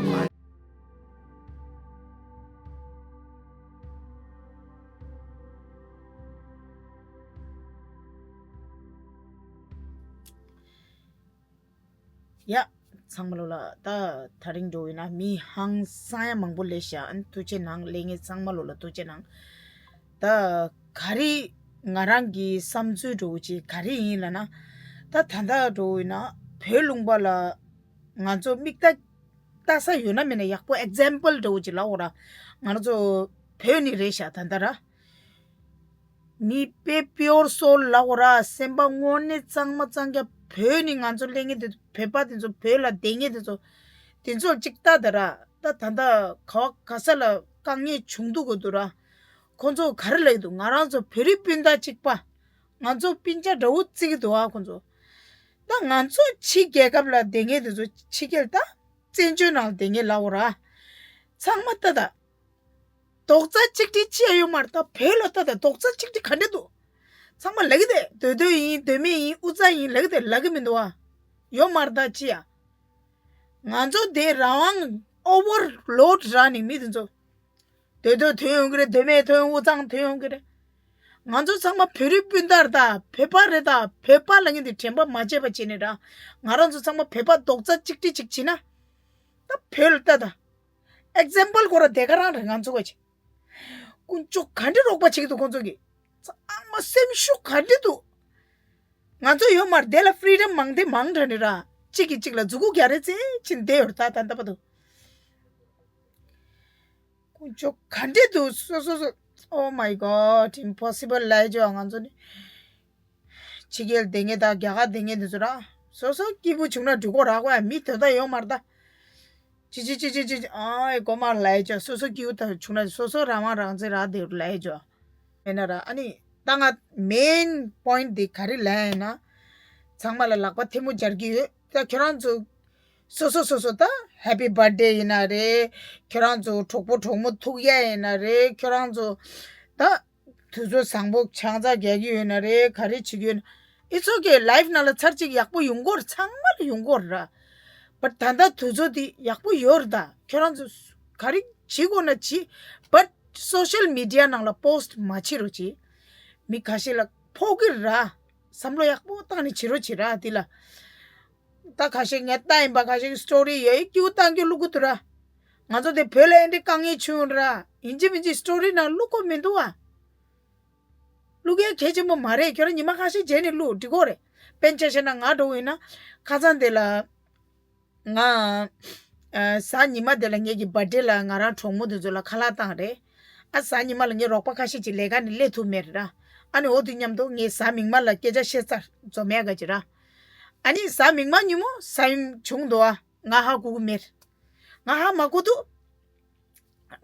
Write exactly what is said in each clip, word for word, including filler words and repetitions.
ཡ། ཚང་མ་ལོ་ལ་ད་དེ་རིང་འགྲོ་ཡིན་ན་མི་ཧང་སང་ཡ་མང་པོ་སླེབས་ཤག་ཨ་ནི་ཐུགས་རྗེ་གནང་། སླེབས་མཁན་ཚང་མ་ལོ་ལ་ཐུགས་རྗེ་གནང་། ད་ག་རེ་ང་རང་གི་བསམ་ཚུལ་འགྲོ་གི་ཅིག་ག་རེ་ཡིན་ལབ་ན། ད་ད་ལྟ་འགྲོ་ཡིན་ན་བོད་ལུང་པ་ལ་ང་ཚོ་མིག་ལྟ་ལྟ་ས་ཡོད་ན་མེད་ན་ཡག་པོ་ཨེག་ཛམ་པལ་འགྲོ་གི་ཅིག་ལབ་འོ་ར། ང་རང་ཚོ་བོད་ནས་རེད་ཤག་ད་ལྟ་ར། མི་དཔེ་པིའོར་སོལ་ལབ་འོ་ར། སེམས་པ་དངོས་གནས་གཙང་མ་གཙང་རྐྱང་བོད་ནས་ང་ཚོ་སླེབས་མཁན་དེ་ཚོ། བོད་པ་དེ་ཚོ། བོད་ལ་བསྡད་མཁན་དེ་ཚོ། དེ་ཚོ་གཅིག་ལྟ་ད་ར། ད་ད་ལྟ་ག་བ་ག་ས་ལ་དཀའ་ངལ་བྱུང་འདུག་གོ་འདུག་ར། ཁོང་ཚོ་ག་རེ་ལབ་ཀྱི་འདུག་ང་རང་ཚོ་བོད་རིགས་སྤུན་ཟླ་གཅིག་པ། ང་ཚོ་སྤུན་ཆ་འདྲ་བོ་བརྩི་གི་འདུག་ཨ། ཁོང་ཚོ། ད་ང་ཚོ་ཕྱི་རྒྱལ་ཁབ་ལ་བསྡད་མཁན་དེ་ཚོ། ཕྱི་རྒྱལ་ད་བཙན་བྱོལ་ནང་ལ་བསྡད་མཁན་ལབ་འོ་ར། ཚང་མ་ལྟ་ད། རྡོག་རྩ་གཅིག་སྒྲིལ་ཅི་ཡང་ཡོད་མ་རེད། ད་བོད་ལ་ལྟ་ད། རྡོག་རྩ་གཅིག་སྒྲིལ་ག་འདྲ་འདུག་ཚང་མ་ལབ་ཀྱི་རེད། མདོ་སྟོད་ཡིན། མདོ་སྨད་ཡིན། དབུས་གཙང་ཡིན། ལབ་ཀྱི་རེད། ལབ་ཀྱི་མི་འདུག་ཨ། ཡོད་མ་རེད་ད་ཅི་ཡ། ང་ཚོ་དེ་རང་དབང་ཨོ་ཝར་ལོཌ་རག་ནས་མི་དེ་ཚོ། མདོ་སྟོད་ཐོན་ཡོང་གི་རེད། མདོ་སྨད་ཐོན། དབུས་གཙང་ཐོན་ཡོང་གི་རེད། ང་ཚོ་ཚང་མ་བོད་རིགས་སྤུན་ཟླ་རེད་ད། བོད་པ་རེད་ད། བོད་པ་ལབ་མཁན་དེ་དྲན་པ་མ་བརྗེད་པ་བྱས་ནས་ར། ང་རང་ཚོ་ཚང་མ་བོད་པ་རྡོག་རྩ་གཅིག་སྒྲིལ་ཅིག་བྱེད་ན། ད་བོད་ལ་ལྟ་ད། ཨེག་ཛམ་པལ་ཁོ་ར་དེ་ག་རང་རེད། ང་ཚོ་ག་ཅིག་དཀོན་མཆོག་ག་འདྲ་རོགས་པ་བྱེད་ཀྱི་འདུག་ཁོང་ཚོ་གིས། ཚང་མ་སེམས་ཤུགས་ག་འདྲ་འདུག་ང་ཚོ་ཡོད་མ་རེད། དེ་ལ་ཕི་རི་ཌམ་མང་དེ་མང་དྲགས་ནས་ར། གཅིག་གིས་གཅིག་ལ་མཛུ་གུ་རྒྱག་རེས་རྩེ་བྱེད་བསྡད་ཡོད་རེད་ད། ད་ལྟ་བར་དུ། དཀོན་མཆོག་ག་འདྲ་འདུག་སོ་སོ་སོ། Oh my God, impossible ལབ་ཡ་ཅིག་ང་ཚོ་ནི། ཕྱི་རྒྱལ་བསྡད་མཁན་དང་རྒྱ་གར་བསྡད་མཁན་དེ་ཚོ་ར། སོ་སོ་སྐྱིད་པོ་བྱུང་ན་འགྲིག་གོ་ར། ཁོ་ཡ་མི་དོན་དག་ཡོད་མ་རེད་ད། ཅི་ཅི་ཅི་ཅི་ཅི། ཨ་ཨེ་གོ་མ་ལབ་ཡ་ཅིག་སོ་སོ་སྐྱིད་པོ་ད་བྱུང་ན་སོ་སོ་རང་དབང་རང་བཙན་རག་བསྡད་ལབ་ཡ་ཅིག་ཡིན་ན་ར། ཨ་ནི་ད་ང་མེན་པོ་ཡིན་ཊི་འདི་ག་རེ་ལབ་ཡིན་ན། ཚང་མ་ལ་ལག་པ་ཐལ་མོ་སྦྱར་གྱི་ཡོད། ད་ཁྱོད་རང་ཚོ་སོ་སོ་སོ་སོ་ད་ཧེ་པི་བར་ཐ་ཌེ་ཡིན་ན་རེད། ཁྱོད་རང་ཚོ་གྲོགས་པོ་གྲོགས་མོ་ཐུག་ཡ་ཡིན་ན་རེད། ཁྱོད་རང་ཚོ་ད་དུས་ཚོད་བཟང་པོ་ཆང་ས་རྒྱག་གི་ཡོད་ན་རེད། ག་རེ་བྱེད་ཀྱི་ཡོད་ན། It's okay. ལའིབ་ནང་ལ་ཚར་གཅིག་ཡག་པོ་ཡོང་གི་ཡོད་རེད། ཚང་མ་ལ་ཡོང་གི་ཡོད་རེད་ར། བཊ་ད་ལྟ་དུས་ཚོད་འདི་ཡག་པོ་ཡོད་རེད་ད། ཁྱོད་རང་ཚོ་ག་རེ་བྱེད་དགོས་ན་བྱེད། བཊ་སོ་ཤལ་མི་ཌི་ཡ་ནང་ལ་པོ་སི་ཊི་མ་བྱེད་རོགས་བྱེད། མི་ཁ་ཤས་ལ་ཕོག་གི་ར། བསམ་བློ་ཡག་པོ་བཏང་ནས་བྱེད་རོགས་བྱེད་ར། འདི་ལ་ད་ཁ་ཤས་ངས་ལྟ་ཡིན་པ། ཁ་ཤས་ཀྱི་སི་ཊོ་རི་ཡོད་སྐྱིད་པོ་བཏང་རྒྱུ་བླུག་གི་འདུག་ར། ང་ཚོ་དེ་བོད་ལ་ཨེ་འདྲའི་དཀའ་ངལ་བྱུང་ར། ཡིན་གཅིག་མིན་གཅིག་སི་ཊོ་རི་ནང་བླུག་དགོས་མི་འདུག་ཨ། བླུག་ཡ་གལ་ཆེན་པོ་མ་རེད། ཁྱོད་རང་ཉི་མ་ཁ་ཤས་རྗེས་ནས་བླུག་འགྲིག་གོ་རེད། དཔེར་ན་ཆ་བཞག་ན་ང་འདྲ་བོ་ཡིན་ན་ཁ་སང་དེ་ལ་ང་ཨ་གཟའ་ཉི་མ་དེ་ལ་ངེད་ཀྱི་བར་ཐ་ཌེ་ལ་ང་རང་གྲོགས་མོ་དེ་ཚོ་ལ་ཁ་ལག་བཏང་རེད། ཨ་གཟའ་ཉི་མ་ལ་ངའི་རོགས་པ་ཁ་ཤས་ཀྱིས་ལས་ཀ་ནས་སླེབས་ཐུབ་མེད་རེད་ར། ཨ་ནི་འོ་དེ་མཉམ་དུ་ངས་གཟའ་མིག་དམར་ལ་སྐད་ཆ་བཤད་ཚར། འཛོམས་ཡ་ག་ཅིག་ར། ཨ་ནི་གཟའ་མིག་དམར་ཉིན་མོ་ས་ཡོམ་བྱུང་འདུག་ཨ། ང་ཧ་གོ་གི་མེད། ང་ཧ་མ་གོ་འདུག་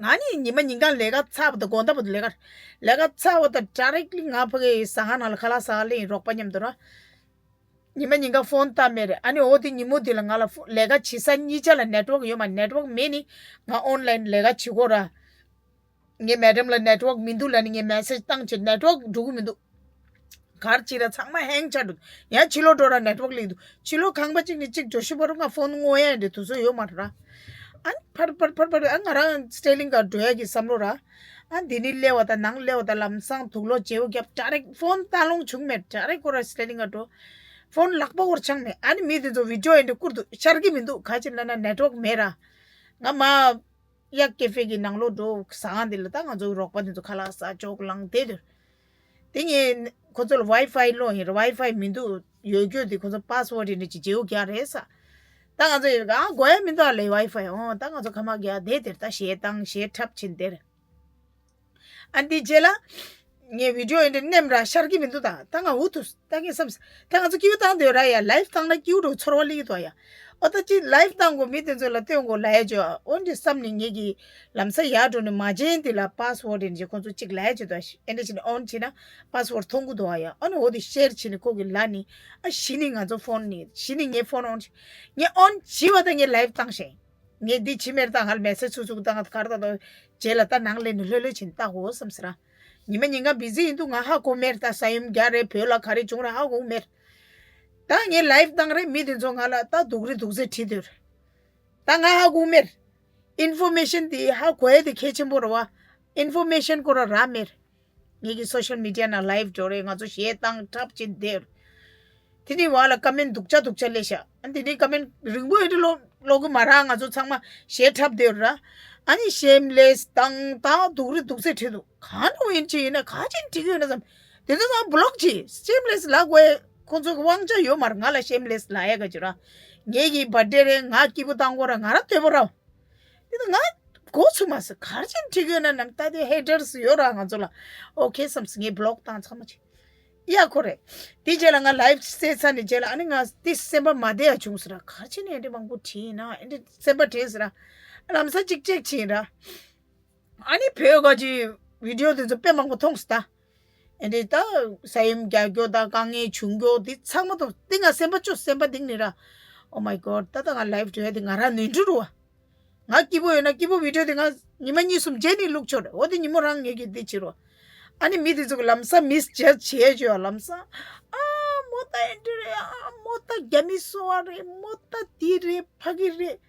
ང་ནི་ཉི་མ་ཉིན་གང་ལས་ཀ་ཚར་བ་དང་། དགོང་དག་བར་དུ་ལས་ཀ་ལས་ཀ་ཚར་བ་དང་ཌའི་རེག་ལི་ང་ཕ་གི་ཟ་ཁང་ནང་ལ་ཁ་ལག་ཟ་ག་སླེབས་ཡིན། རོགས་པ་མཉམ་དུ་ར། ཉི་མ་ཉིན་གང་ཕོན་བཏང་མེད་རེད། ཨ་ནི་འོ་དེ་ཉིན་མོ་དེ་ལ་ང་ལ་ཕོ་ལས་ཀ་བྱེད་ས་གཉིས་ཆ་ལ་ནེཊ་ཝརཀ་ཡོད་མ། ནེཊ་ཝརཀ་མེད་ནི་ང་ཨོན་ལའིན་ལས་ཀ་བྱེད་གོ་ར། ངའི་མེ་ཌམ་ལ་ནེཊ་ཝརཀ་མི་འདུག་ལབ་ནི་ངས་མེ་སེཇ་བཏང་བྱས་ནེཊ་ཝརཀ་འགྲོ་གི་མི་འདུག་ག་རེ་བྱེད་ར། ཚང་མ་ཧེང་ཆགས་འགྲོ། ཡང་ཕྱི་ལོགས་འགྲོ་ར་ནེཊ་ཝརཀ་ལེན་འདུག་ཕྱི་ལོགས་ཁང་པ་གཅིག་ནས་གཅིག་འགྲོ་ཤི་བར་དུ་ང་ཕོན་སྔོག་ཡ་ཡིན་དེ་དུས་ཚོད་ཡོད་མ་རེད་ར། ཨ་ནི་ཕར་ཕར་ཕར་ཕར་ཨ་ང་རང་སི་ཊེ་ལིང་ག་འགྲོ་ཡ་གི་བསམ་བློ་ར། ཨ་འདི་ནས་སླེབས་པ་དང་ནང་སླེབས་པ་དང་ལམ་སང་དུག་ལོག་བརྗེ་པོ་བརྒྱབ། ཌའི་རེག་ཕོན་བཏང་ལོང་བྱུང་མེད། ཌའི་རེག་ཁོ་ར་སི་ཊེ་ལིང་ག་འགྲོ། ཕོན་ལག་པ་བོར་ཆང་མེད། ཨ་ནི་མི་དེ་ཚོ་བི་ཌི་ཡོ་ཡིན་དེ་བསྐུར་འདུག་ཤར་གི་མི་འདུག་ག་ཅི་ལབ་ན་ནེཊ་ཝརཀ་མེད་ར། ང་མ་གཡག་ཀེ་ཧྥེ་གི་ནང་ལོགས་འགྲོ། ཟ་ཁང་དེ་ལ་ད་ང་ཚོ་རོགས་པ་དེ་ཚོ་ཁ་ལག་ཟ་ཅོག་ལངས་བསྡད་དུས། དེ་ངས་ཁོ་ཚོ་ལ་ཝའི་ཕའི་སློག་ཡིན། ཝའི་ཕའི་མི་འདུག་ཡོད་རྒྱུ་དེ་ཁོ་ཚོ་པཱ་སི་ཝར་ཌི་ཡིན་ནི་ཅིག་བརྗེ་པོ་རྒྱག་རེད་ཟེར། ད་ང་ཚོ་ཡོད་ག་ཨ་དགོས་ཡ་མི་འདུག་ཨ་ལས་ཝའི་ཕའི། འོ་ད་ང་ཚོ་ཁ་མ་རྒྱག་བསྡད་དེར་ད་གཞས་བཏང་གཞས་འཁྲབ་ཕྱིན་དེར། ཨ་འདི་རྗེས་ལ་ངས་བི་ཌི་ཡོ་ཡིན་དེ་ནེམ་ར་ཤར་གི་མི་འདུག་ད་ད་ང་འུ་ཐུག་ད་ངས་བསམ། ད་ང་ཚོ་སྐྱིད་པོ་བཏང་སྡོད་ར་ཡ། ལའིབ་བཏང་ན་སྐྱིད་པོ་འགྲོ་ཚོར་བ་སླེབས་ཀྱི་འདུག་ཡ། ཨོ་ད་ཅི་ལའིབ་བཏང་དགོས། མི་དེ་ཚོ་ལ་སྟོན་དགོས་ལབ་ཡ་ཅོ། ཨོ་འདི་བསམ་ནས་ངེད་ཀྱི་ལམ་སང་ཡར་འགྲོ་ནས་མ་བྱན་དེ་ལ་པཱ་སི་ཝར་ཌི་ཡིན་ཅེ་ཁོང་ཚོ་གཅིག་ལབ་ཡ་ཅོ། ད་ཨེ་འདྲ་བྱས་ནས་ཨོན་བྱས་ན་པཱ་སི་ཝར་ཌི་མཐོང་གི་འདུག་ཡ། ཨ་ནི་འོ་དེ་ཤེར་བྱས་ནས་ཁོ་གི་ལ་ནི་ཨ་གཞི་ནས་ང་ཚོ་ཕོན་ནི་གཞི་ནས་ངའི་ཕོན་ཨོན་བྱས། ངས་ཨོན་བྱས་པ་ད་ངས་ལའིབ་བཏང་ཤེས། ངས་འདི་བྱེད་མེད་ད་ང་ལ་མེ་སེཇ་ཚུར་ཚུར་བཏང་ང་གར་ད་དོ་རྗེས་ལ་ད་ནང་ལས་ནི་ལྷོད་ལྷོད་བྱས་ནས་ལྟ་དགོས་བསམ་ཟེར་ར། ཉི་མ་ཉིན་གང་བི་ཟི་ཡིན་འདུག་ང་ཧ་གོ་མེད། ད་ས་ཡོམ་རྒྱག་རེད། བོད་ལ་ག་རེ་བྱུང་རེད་ཧ་གོ་མེད། ད་ངས་ལའིབ་བཏང་རེད། མི་དེ་ཚོ་ང་ལ་ད་སྡུག་རུས་སྡུག་ཚད་བྲིས་དུས། ད་ང་ཧ་གོ་མེད། ཨིན་ཕོར་མེ་ཤན་དེ་ཧ་གོ་ཡ་དེ་གལ་ཆེན་པོ་རེད་བ། ཨིན་ཕོར་མེ་ཤན་ཁོ་ར་རག་མེད། ངེད་ཀྱི་སོ་ཤལ་མི་ཌི་ཡ་ནང་ལའིབ་འགྲོ་རེད། ང་ཚོ་གཞས་བཏང་འཁྲབ་བྱེད་བསྡད། དེ་ནས་བ་ལ་ཀ་མེན་སྡུག་ཅག་སྡུག་ཅག་སླེབས་ཤག་ཨ་དེ་ནས་ཀ་མེན་རིང་པོ་ཡོད་དུས་ལོ་ལོ་གི་མ་རག་ང་ཚོ་ཚང་མ་གཞས་འཁྲབ་བསྡད་ར། ཨ་ནི་ཤེམ་ལེས་བཏང་བཏང་སྡུག་རུས་སྡུག་ཚད་ཁྲིད་འདུག་གང་འགྲོ་ཡིན་ཅི་ཡིན་ན་ག་ཅིན་འགྲིག་ཡོད་ན་བསམ། དེ་ཚོ་ཚང་མ་བློག་བྱེད། ཤེམ་ལེས་ལབ་དགོས་ཁོང་ཚོ་གི་དབང་ཆ་ཡོད་མ་རེད། ང་ལ་ཤེམ་ལེས་ལབ་ཡ་ག་ཅི་ར། ངེད་ཀྱི་བར་ཌེ་རེད། ང་སྐྱིད་པོ་བཏང་དགོས་ར། ང་ར་དོད་པོ་ར། དེ་ད་ང་མགོ་ཚོས་མ་སོང་། ག་རེ་བྱས་ནས་ཁྲིད་ཀྱི་ཡོད་ན་ནམ་ད་དེ་ཧེ་ཊར་སི་ཡོད་ར་ང་ཚོ་ལ། ཨོ་ཁེ་བསམས་སོང་། ངས་བློག་བཏང་ཚང་མ་བྱས། ཡ་ཁོ་རེད། དེ་རྗེས་ལ་ང་ལའིབ་བཟོས་ཚར་ནས་རྗེས་ལ་ཨ་ནི་ང་དེ་སེམས་པ་མ་བདེ་ཡ་བྱུང་ཟེར་ར། ག་རེ་བྱས་ནས་ཨེ་འདྲ་མང་པོ་བྲིས་ཡིན་ན་ཨེ་འདྲ་སེམས་པ་བྲེལ་ཟེར་ར། ལམ་སང་གཅིག་ཅེག་བྱས་ཡིན་ར། ཨ་ནི་བོད་ག་ཅིག་བི་ཌི་ཡོ་དེ་ཚོ་དཔེ་མང་པོ་མཐོང་སོང་ད། ཨེ་འདྲ་ད་ས་ཡོམ་རྒྱག་རྒྱུ་དང་དཀའ་ངལ་བྱུང་རྒྱུ་དེ་ཚང་མ་མཐོང་། དེ་ང་སེམས་པ་ཅོ་སེམས་པ་གཏིང་ནས་ར། Oh my God. ད་ལྟ་ང་ལའིབ་འགྲོ་ཡ་དེ་ང་རང་ནོར་འཁྲུལ་རུ་བ། ང་སྐྱིད་པོ་ཡོད་ན་སྐྱིད་པོ་བི་ཌི་ཡོ་དེ་ང་ཉི་མ་གཉིས་གསུམ་རྗེས་ནས་བླུག་ཆོག་རེད། འོ་དེ་ཉིན་མོ་རང་ངེད་ཀྱིས་འདི་བྱེད་རོགས། ཨ་ནི་མི་དེ་ཚོ་གི་ལམ་སང་མིས་ཇ་བྱེད་བྱོས་ལམ་སང་། ཨ་མོ་ད་ཨེ་འདྲ་རེད། ཨ་མོ་ད་རྒྱ་མི་སོ་བ་རེད། མོ་ད་འདི་རེད་ཕ་གི་རེད།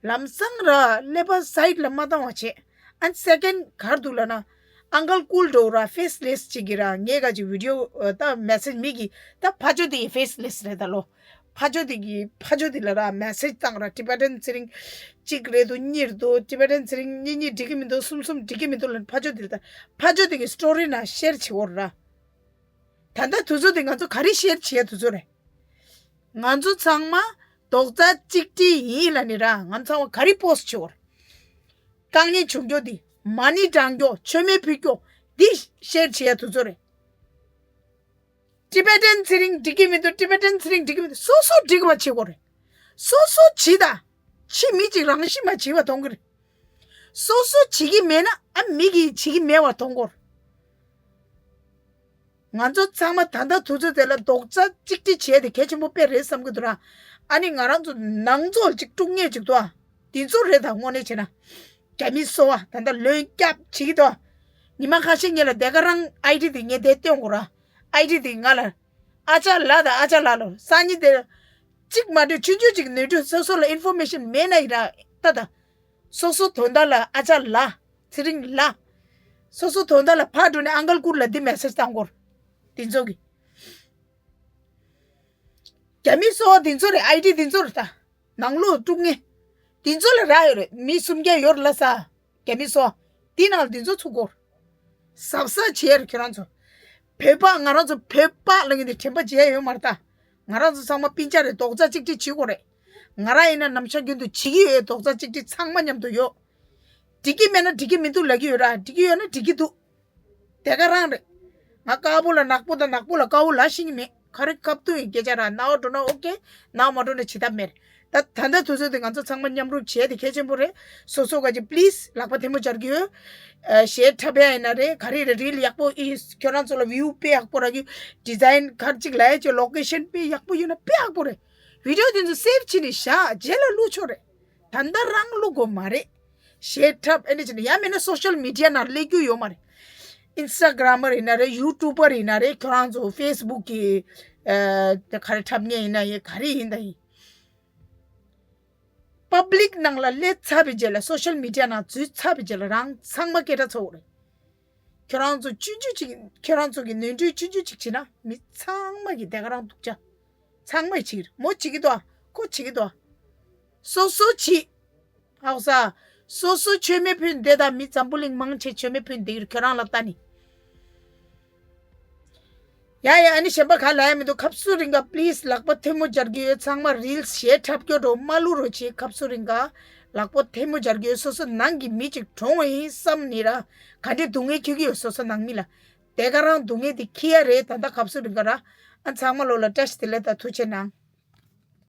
ལམ་སང་ར་ཀླད་པ་སའིཌ་ལ་མ་བཏང་བ་བྱེད། ཨ་ནི་སེ་ཀེན་ག་རེ་འདུག་ལབ་ན། ཨང་ཀལ་ཀུལ་ཌོ་ར་ཕེ་སི་ལེས་ཅིག་གི་ར་ངས་ག་ཅིག་བི་ཌི་ཡོ་ད་མེ་སེ་ཇི་མི་གི་ད་ཕ་ཇོ་དེ་ཡི་ཕེ་སི་ལེས་རེད་ད་ལོ། ཕ་ཇོ་དེ་གི་ཕ་ཇོ་དེ་ལ་ར་མེ་སེ་ཇི་བཏང་ར། ཊི་བེ་ཊན་ཚེ་རིང་གཅིག་རེད་འདུག་གཉིས་རེད་འདུག་ཊི་བེ་ཊན་ཚེ་རིང་གཉིས་གཉིས་འགྲིག་གི་མི་འདུག་གསུམ་གསུམ་འགྲིག་གི་མི་འདུག་ལབ་ཕ་ཇོ་དེ་ལ་ད་ཕ་ཇོ་དེ་གི་སི་ཊོ་རི་ནང་ཤེར་བྱེད་འོར་ར། ད་ལྟ་དུས་ཚོད་དེ་ང་ཚོ་ག་རེ་ཤེར་བྱེད་དུས་ཚོད་རེད། ང་ཚོ་ཚང་མ་རྡོག་རྩ་གཅིག་སྒྲིལ་ཡིན་ལབ་ནི་ར། ང་ཚང་མ་ག་རེ་པོ་སི་ཊི་བྱེད་འོར། དཀའ་ངལ་བྱུང་རྒྱུ་དེ་མ་ཎི་བགྲང་རྒྱུ་མཆོད་མེ་ཕུལ་རྒྱུ་འདི་ཤེར་བྱེད་ཡ་དུས་ཚོད་རེད། ཊི་བེ་ཊན་ཚེ་རིང་འགྲིག་གི་མི་འདུག་ཊི་བེ་ཊན་ཚེ་རིང་འགྲིག་གི་མི་འདུག་སོ་སོ་འགྲིག་པ་བྱེད་དགོས་རེད། སོ་སོ་བྱེད་ད། ཕྱི་མི་གཅིག་རང་བཞིན་མ་བྱེད་པ་མཐོང་གི་རེད། སོ་སོ་བྱེད་ཀྱི་མེད་ན་ཨ་མི་གིས་བྱེད་ཀྱི་མེད་པ་མཐོང་གོ། ང་ཚོ་ཚང་མ་ད་ལྟ་དུས་ཚོད་དེ་ལ་རྡོག་རྩ་གཅིག་སྒྲིལ་བྱས་ཏེ་གལ་ཆེན་པོ་དཔེ་རེད་བསམ་གི་འདུག་ར། ཨ་ནི་ང་རང་ཚོ་ནང་ཚོགས་གཅིག་དཀྲུག་མཁན་གཅིག་འདུག་ཨ། དེ་ཚོ་རེད་ད་དངོས་གནས་བྱས་ན། རྒྱ་མི་སོ་བ་ད་ལྟ་ལོན་སྐྱབས་བྱེད་ཀྱི་འདུག་ཨ། ཉི་མ་ཁ་ཤས་ངེད་ལ་དེ་ག་རང་ཨའི་ཌི་དེ་ངས་དེ་སྟོན་དགོས་ར། ཨའི་ཌི་དེ་ང་ལ། ཨ་ཅག་ལགས་དང་ཨ་ཅག་ལགས་ལོ། སང་ཉིན་དེ། གཅིག་མ་འགྲོ་ཆུང་ཆུང་གཅིག་ནོར་འཁྲུལ་སོ་སོ་ལ་ཨིན་ཕོར་མེ་ཤན་མེད་ན་ཡིན་ར། ད་ད། སོ་སོ་དོན་དག་ལ་ཨ་ཅག་ལགས། ཚེ་རིང་ལགས། སོ་སོ་དོན་དག་ལ་ཕར་འགྲོ་ནས་ཨང་ཀལ་ཀུར་ལ་འདི་མེ་སེ་ཇི་བཏང་དགོས། དེ་ཚོ་གི། རྒྱ་མི་སོ་དེ་ཚོ་རེད། ཨའི་ཌི་དེ་ཚོ་རེད་ད། ནང་ལོགས་དཀྲུག་མཁན། དེ་ཚོ་ལ་རག་ཡོད་རེད། མི་སུམ་བརྒྱ་ཡོད་རེད་ལ་ས། རྒྱ་མི་སོ། དེ་ནང་ལ་དེ་ཚོ་ཚུགས་དགོས། གཟབ་གཟབ་བྱེད་ཡ་རེད་ཁྱོད་རང་ཚོ། བོད་པ་ང་རང་ཚོ་བོད་པ་ལ་ངས་འདི་དྲན་པ་བརྗེད་ཡ་ཡོད་མ་རེད་ད། ང་རང་ཚོ་ཚང་མ་སྤུན་ཆ་རེད། རྡོག་རྩ་གཅིག་སྒྲིལ་བྱེད་དགོས་རེད། ང་རང་ཡིན་ན་ནམ་ཞག་རྒྱུན་དུ་བྱེད་ཀྱི་ཡོད། རྡོག་རྩ་གཅིག་སྒྲིལ་ཚང་མ་མཉམ་དུ་ཡོད། འགྲིག་གི་མེད་ན་འགྲིག་གི་མི་འདུག་ལབ་ཀྱི་ཡོད་ར། འགྲིག་གི་ཡོད་ན་འགྲིག་གི་འདུག་དེ་ག་རང་རེད། ང་དཀར་པོ་ལ་ནག་པོ་དང་ནག་པོ་ལ་དཀར་པོ་ལབ་ཤེས་ཀྱི་མེད། ག་རེ་ཁ་བཏུང་ཡིན་སྐད་ཆ་ར། ནག་འགྲོ་ན་ཨོ་ཀེ། ནག་མ་འགྲོ་ན་བྱེད་ཐབས་མེད། ད་ད་ལྟ་དུས་ཚོད་དེ་ང་ཚོ་ཚང་མ་མཉམ་རུབ་བྱས་ཏེ་གལ་ཆེན་པོ་རེད། སོ་སོ་ག་ཅིག་པི་ལི་སི་ལག་པ་ཐལ་མོ་སྦྱར་གྱི་ཡོད། ཨ་གཞས་འཁྲབ་ཡ་ཡིན་ན་རེད། ག་རེ་རེད། རིལ་ཡག་པོ་ཨི་ཁྱོད་རང་ཚོ་ལ་བིའུ་དཔེ་ཡག་པོ་རག་གི། ཌི་ཛའིན་ག་རེ་ཅིག་ལབ་ཡ་ཅིག་ལོ་ཀེ་ཤན་དཔེ་ཡག་པོ་ཡོད་ན་དཔེ་ཡག་པོ་རེད། བི་ཌི་ཡོ་དེ་ཚོ་སེབ་བྱས་ནས་བཞག་རྗེས་ལ་བླུག་ཆོག་རེད། ད་ལྟ་རང་བླུག་དགོས་མ་རེད། གཞས་འཁྲབ་ཨེ་འདྲ་བྱས་ནས་ཡང་མིན་ན་སོ་ཤལ་མི་ཌི་ཡ་ནང་སླེབས་རྒྱུ་ཡོད་མ་རེད། ཨིན་སི་ཊ་གྷི་རམ་མར་ཡིན་ན་རེད། ཡུ་ཊུབ་པར་ཡིན་ན་རེད། ཁྱོད་རང་ཚོ་ཕེ་སི་བུག་གི་ཨ་དེ་ག་རེ་འཁྲབ་མཁན་ཡིན་ན་ཡིན། ག་རེ་ཡིན་ད་ཡིན། པབ་ལིག་ནང་ལ་སླེབས་ཚར་བའི་རྗེས་ལ། སོ་ཤལ་མི་ཌི་ཡ་ནང་འཛུལ་ཚར་བའི་རྗེས་ལ་རང་ཚང་མ་སྐད་གྲགས་ཚ་བོ་རེད། ཁྱོད་རང་ཚོ་ཆུང་ཆུང་ཅིག་ཁྱོད་རང་ཚོ་གི་ནོར་འཁྲུལ་ཆུང་ཆུང་ཅིག་བྱེད་ན་མི་ཚང་མ་གི་དེ་ག་རང་སྡུག་ཅག་ཚང་མ་བྱེད་ཀྱི་རེད། མོ་བྱེད་ཀྱི་འདུག་ཨ། ཁོ་བྱེད་ཀྱི་འདུག་ཨ། སོ་སོ་བྱེད། ཧའོ་ས། སོ་སོ་མཆོད་མེ་ཕུལ་བསྡད་དང་། མི་འཛམ་བུ་གླིང་མང་ཆེ་མཆོད་མེ་ཕུལ་བསྡད་ཀྱི་རེད། ཁྱོད་རང་ལ་ལྟ་ནི། ཡ་ཡ། ཨ་ནི་གཞན་པ་ག་ལ་ཡ་མི་འདུག་ཁབ་སུ་རིང་ག་པི་ལི་སི་ལག་པ་ཐལ་མོ་སྦྱར་གྱི་ཡོད། ཚང་མ་རིལ་གཞས་འཁྲབ་སྐྱོ་འགྲོ་མ་བླུག་རོགས་བྱེད། ཁབ་སུ་རིང་ག་ལག་པ་ཐལ་མོ་སྦྱར་གྱི་ཡོད། སོ་སོ་ནང་གི་མི་གཅིག་གྲོངས་པ་ཡིན་བསམ་ནི་ར། ག་འདྲའི་སྡུག་བསྔལ་ཁྱོད་ཀྱི་ཡོད། སོ་སོ་ནང་མི་ལ་དེ་ག་རང་སྡུག་བསྔལ་དེ་ཁྱི་ཡ་རེད། ད་ལྟ་ཁབ་སུ་རིང་ག་ར། ཨ་ཚང་མ་ལོ་ལ་བཀྲ་ཤིས་བདེ་ལེགས་དང་ཐུགས་རྗེ་གནང་།